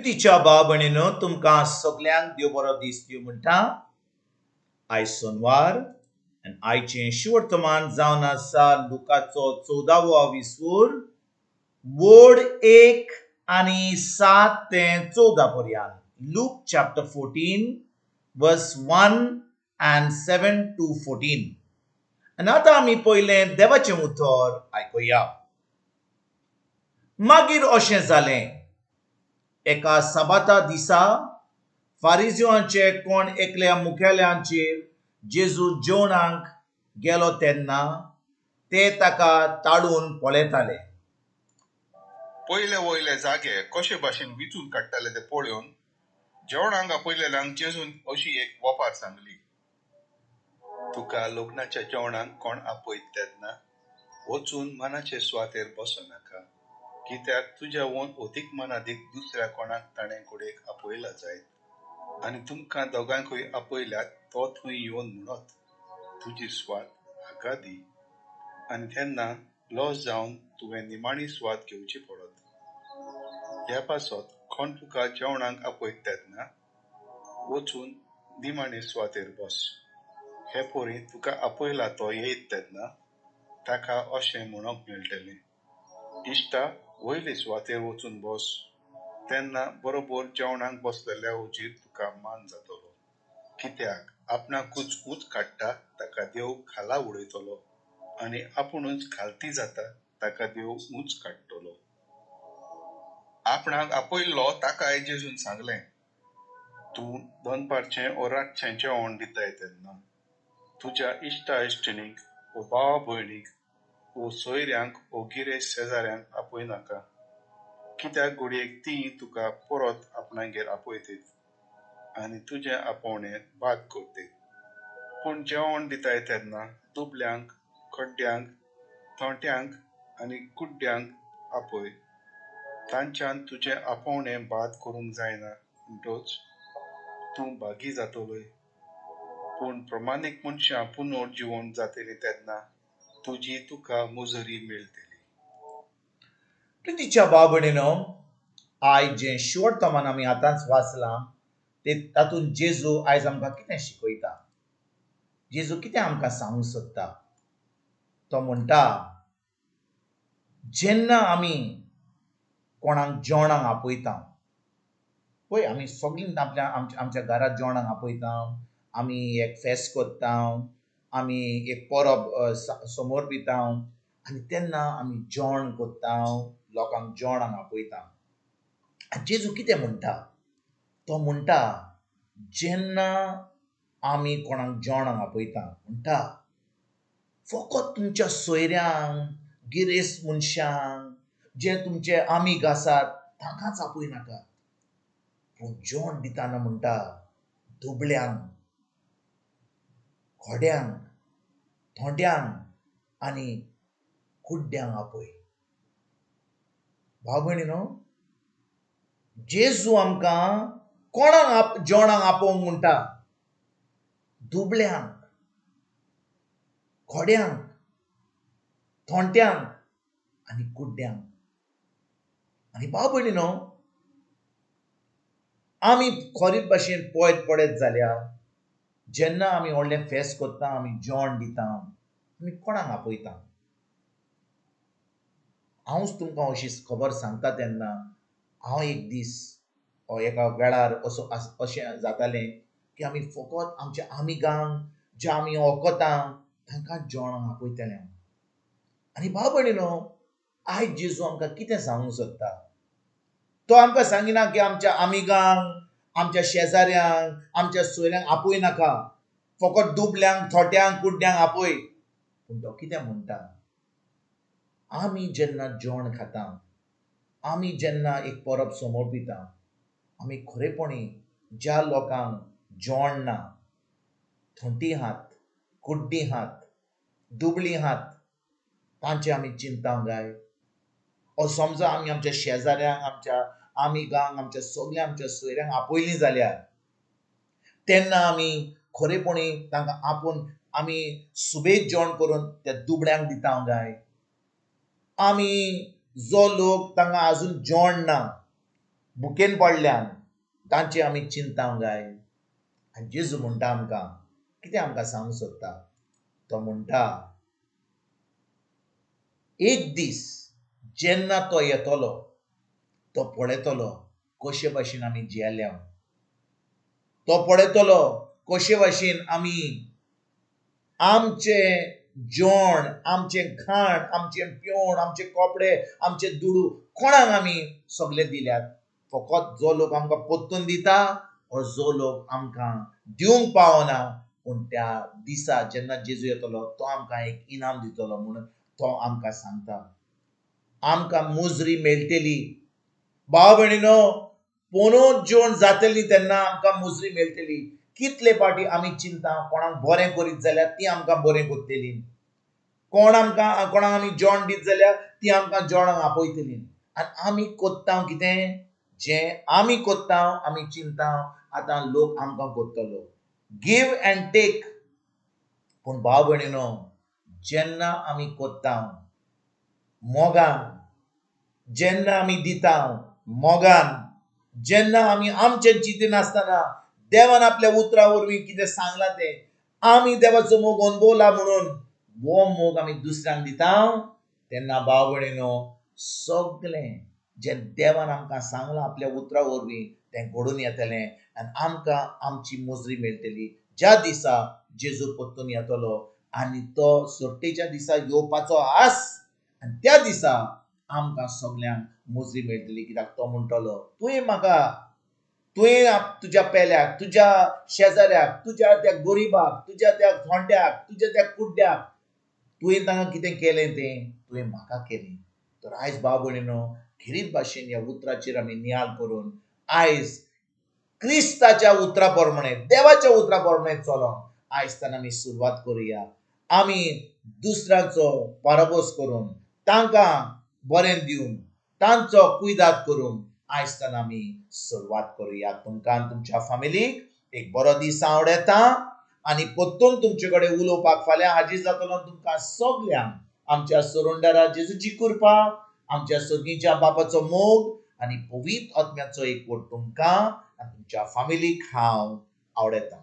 तिच्या भाव भयणीनो, तुमकां सगल्यांक देव बरो दीस दिवं म्हणटा. आयज सोनवार आनी आयचें शिवर्तमान जावन आसा लुकाचो 14वो विसूर वोड 1 आनी 7 ते 14 पर्यंत. Luke chapter 14 verse 1 and 7 to 14. आनी आतां आमी पयलें देवाचें उतर आयकुया. मागीर अशें जालें, एका सबाता दिसा फारिजिवांचे कोण एकल्या मुखेल्यांचेर जेजू जेवणाक गेलो तेन्ना ते ताका ताडून पळयताले. पयले वयले जागे कशे भाशेन विचून काडटाले ते पळोवन जेवणाक आपयलेल्यांक जेजून अशी एक वपार सांगली. तुका लग्नाच्या जेवणाक कोण आपयत तेन्ना वचून मनाचे सुवातेर बसो नाका, कित्याक तुज्या वोन अदीक मनादीक दुसऱ्या कोणाक ताणें घडयेक आपयला जायत आनी तुमकां दोगांकूय आपयल्यात तो थंय येवन म्हणत तुजी सुवात हाका दी, आनी तेन्ना लॉस जावन तुवें निमाणी सुवात घेवची पडत. ह्या पासत कोण तुका जेवणाक आपयत तेन्ना वचून निमाणे सुवातेर बस. हे परी तुका आपयला तो येयत तेन्ना ताका अशें म्हणूंक मेळटलें, इश्टा वयले सुवातेर वचून बस. तेन्ना बरोबर जेवणाक बसलेल्या हुजीर तुका मान जातलो, कित्याक आपणाकूच ऊंच काडटा ताका देव खाला उडयतलो आनी आपुणूच खालती जाता ताका देव ऊंच काडटलो. आपणाक आपयल्लो ताकाय जेजून सांगलें, तूं दनपारचें ओ रातचें जेवण दिताय तेन्ना तुज्या इश्टा इश्टिणीक ओ भावा भयणीक ओ सोयऱ्यांक ओ गिरेस्त शेजाऱ्यांक आपयनाका, कित्याक घडयेक तीं तुका परत आपणागेर आपयतीत आनी तुजें आपोवणें बाद करतीत. पूण जेवण दिताय तेन्ना दुबल्यांक, खड्ड्यांक, थोंट्यांक आनी कुड्ड्यांक आपय. तांच्यान तुजें आपोवणें बाद करूंक जायना म्हणटच तूं भागी जातलोय. पूण प्रमाणीक मनशां पुनर्जिवन जातलीं तेन्ना तुजी तुका मुजरी मेळटली. प्रितीच्या भाव भयणीनो, आयज जें शिवर्तमान आमी आतांच वाचलां ते तातूंत जेजू आयज आमकां कितें शिकयता, जेजू कितें आमकां सांगूंक सोदता. तो म्हणटा, जेन्ना आमी कोणाक जेवणाक आपयता, पळय आमी सगळीं आपल्या आमच्या घरांत जेवणाक आपयता, आमी एक फेस्त करता, आमी एक परब समर्पिता आनी तेन्ना आमी जेवण करता, लोकांक जेवणाक आपयता. आनी जेजू कितें म्हणटा, तो म्हणटा जेन्ना आमी कोणाक जेवणाक आपयता, म्हणटा फकत तुमच्या सोयऱ्यांक, गिरेस्त मनशांक, जे तुमचे आमीग आसात तांकांच आपयनाकात, पूण जेवण दिताना म्हणटा दुबळ्यांक, खोड्यांक, थोंड्यांक आनी कुड्ड्यांक आपय. भाव भयणीनो, जेजू आमकां कोणाक जेवणाक आपोवंक म्हणटा? दुबळ्यांक, खोड्यांक, थोंट्यांक आनी कुड्ड्यांक. आनी भाव भयणीनो, आमी खरीच भाशेन पळयत पळयत जाल्यार जेन्ना आमी व्हडलें फेस्त करता, आमी जेवण दिता, आमी कोणाक आपयता? हांवूच तुमकां अशी खबर सांगता तेन्ना हांव एक दीस एका वेळार असो अशें जातालें की आमी फकत आमच्या आमिगांक, जे आमी वखदांक, तांकां जेवणाक आपयताले. आनी भाव भयणीनो, आयज जेजू आमकां कितें सांगूंक सोदता? तो आमकां सांगिना की आमच्या आमिगांक, आमच्या शेजाऱ्यांक, आमच्या सोयऱ्यांक आपयनाका, फकत दुबल्यांक, थोट्यांक, कुड्ड्यांक आपय. पूण तो कितें म्हणटा, आमी जेन्ना जेवण खाता, आमी जेन्ना एक परब समर्पिता, आमी खरेपणी ज्या लोकांक जेवण ना, थोंटी हात, कुड्डी हात, दुबळी हात, तांचे आमी चिंतांक जाय. ओ समजा आमी आमच्या शेजाऱ्यांक, आमच्या आमिगांक, आमच्या सगल्या आमच्या सोयऱ्यांक आपयलीं जाल्यार तेन्ना आमी खरेपणी तांकां आपोवन आमी सुबेज जेवण करून त्या दुबळ्यांक दिता काय? आमी जो लोक तांकां आजून जेवण ना, भुकेन पडल्यान तांचे आमी चिंतांक जाय. आनी जेजू म्हणटा आमकां कितें आमकां सांगूंक सोदता, तो म्हणटा एक दीस जेन्ना तो येतलो तो पळयतलो कशे भाशेन आमी जियेल्या, तो पळयतलो कशे भाशेन आमी आमचें जेवण, आमचें खाण, आमचें पिवण, आमचे कपडे, आमचे दुडू कोणाक आमी सगळे दिल्यात. फकत जो लोक आमकां परतून दिता वो जो लोक आमकां दिवंक पावना, पूण त्या दिसा जेन्ना जेजू येतलो तो आमकां एक इनाम दितलो म्हणून तो आमकां सांगता. आमकां मुजरी मेळटली. भाव भयणीनो, पोनोत जेवण जातली तेन्ना आमकां मुजरी मेळटली. कितले पाटी आमी चिंता कोणाक बरें करीत जाल्यार ती आमकां बरें करतली, कोण आमकां कोणाक आमी जेवण दीत जाल्यार ती आमकां जेवणाक आपयतली. आनी आमी कोत्ता कितें, जें आमी कोत्ता आमी चिंता आतां लोक आमकां कोत्तलो, गिव अँड टेक. पूण भाव भयणीनो, जेन्ना आमी कोत्ता मोगान, जेन्ना आमी दिता मोगान, जेन्ना आमी आमचें चिंतिनासतना देवान आपल्या उतरा वरवीं कितें सांगलां तें आमी देवाचो मोग अनुभवला म्हणून हो मोग आमी दुसऱ्यांक दिता, तेन्ना भाव भयणीनो सगळें जें देवान आमकां सांगलां आपल्या उतरा वरवीं तें घडून येतलें आनी आमकां आमची मुजरी मेळटली. ज्या दिसा जेजू परतून येतलो आनी तो सुट्टेच्या दिसा येवपाचो आस, आनी त्या दिसा आमकां सगल्यांक मुजरी मेळटली. कित्याक तो म्हणटलो तुवें म्हाका, तुवें तुज्या पेल्याक, तुज्या शेजाऱ्याक, तुज्या त्या गरिबाक, तुज्या त्या थोंड्याक, तुज्या त्या कुड्ड्याक तुवें तांकां कितें केलें तें तुवें म्हाका केलें. तर आयज भाव भयणीनो, खेरीत भाशेन ह्या उतराचेर आमी नियाळ करून आयज क्रिस्ताच्या उतरा प्रमाणे, देवाच्या उतरा प्रमाणे चलोन आयज तांकां आमी सुरवात करुया. आमी दुसऱ्यांचो पराभोस करून तांकां बरें दिवन तांचो कुयदाद करून आयज तांकां आमी सुरवात करुया. तुमकां तुमच्या फामिलीक एक बरो दीस आवडटा आनी परतून तुमचे कडेन उलोवपाक फाल्यां हाजीर जातलो. तुमकां सगल्यांक आमच्या सरुंडरा जेजूची कृपा, आमच्या सर्गीच्या बापाचो मोग आनी पवित्र आत्म्याचो एकवट तुमकां आनी तुमच्या फामिलीक हांव आवडटा.